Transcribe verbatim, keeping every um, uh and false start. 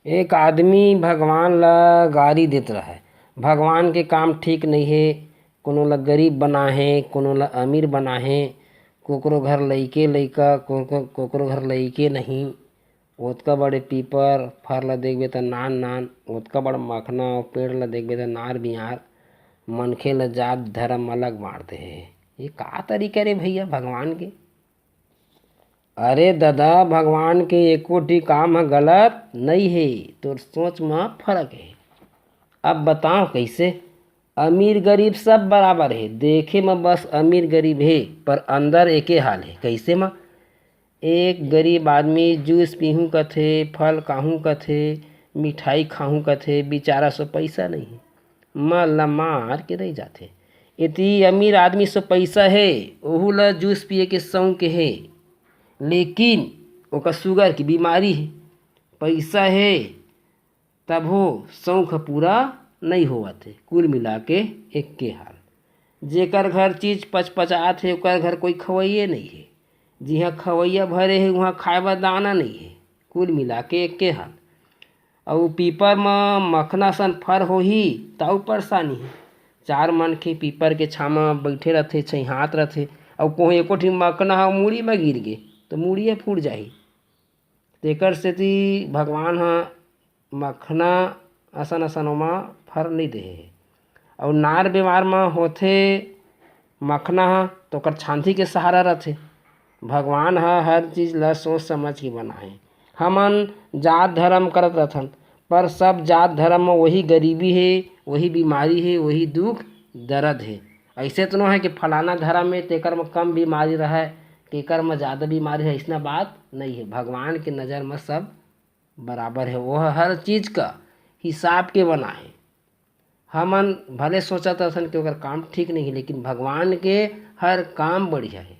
एक आदमी भगवान ला गारी देत रहय, भगवान के काम ठीक नइ हे, कोनो ला गरीब बनाहे, कोनो ला अमीर बनाहे, कोकरो घर लइके लइका, कोकरो, कोकरो घर लइके नहीं। ओतका बड़े पीपर फर ला देखबे त नान नान, ओतका बड़ मखना अउ पेड़ ला देखबे त नार बियार, मनखे ला जात धरम अलग बांट दे हे। ये का तरीका रे भइया भगवान के? अरे ददा, भगवान के एको ठी काम ह गलत नइ हे, तोर सोच म फरक हे। अब बताओ कइसे? अमीर गरीब सब बराबर हे, देखे म बस अमीर गरीब हे, पर अंदर एके हाल हे। कइसे म? एक गरीब आदमी जूस पीहूं कथे, फल खाहूं कथे, मिठाई खाहूं कथे, बिचारा सो पइसा नइ हे, मन ल मार के रह जाथे। एती अमीर आदमी सो पइसा हे, ओहू ल जूस पिए के शौक हे, लेकिन ओकर सुगर के बीमारी हे। पइसा हे, तभो शौक ह पूरा नइ होवत हे। कुल मिला के एक्के हाल। जेकर घर चीज पचपचात हे, ओकर घर कोई खवइये नइ हे। जिहां खवइया भरे हे, उहां खाए बर दाना नइ हे। कुल मिला के एक्के हाल। अउ पीपर म मखना सन फर होही, त अउ परेशानी हे। चार मनखे पीपर के छांव म बइठे रथे, छइहात रथे, अउ कोहे एको ठी मखना ह मुड़ी म गिर गे, त मुड़िए फूट जाही। तेकर सेती भगवान ह मखना असन असन ओमा फर नइ देहे हे। अउ नार बेमार म होथे मखना ह, त ओकर छांथी के सहारा रथे। भगवान ह हर चीज ल सोच समझ के बनाहे। हमन जात धरम करत रथन, पर सब जात धरम म वही गरीबी हे, वही बीमारी हे, वही दुख दरद हे। अइसे तो नो हे कि फलाना धरम हे, तेकर म कम बीमारी रहय, तेकर म जादा बीमारी हे, अइसना बात नइ हे। भगवान के नजर म सब बराबर हे। ओह हर चीज का हिसाब के बनाहे। हमन भले सोचत रथन कि ओकर काम ठीक नइ हे, लेकिन भगवान के हर काम बढ़िया हे।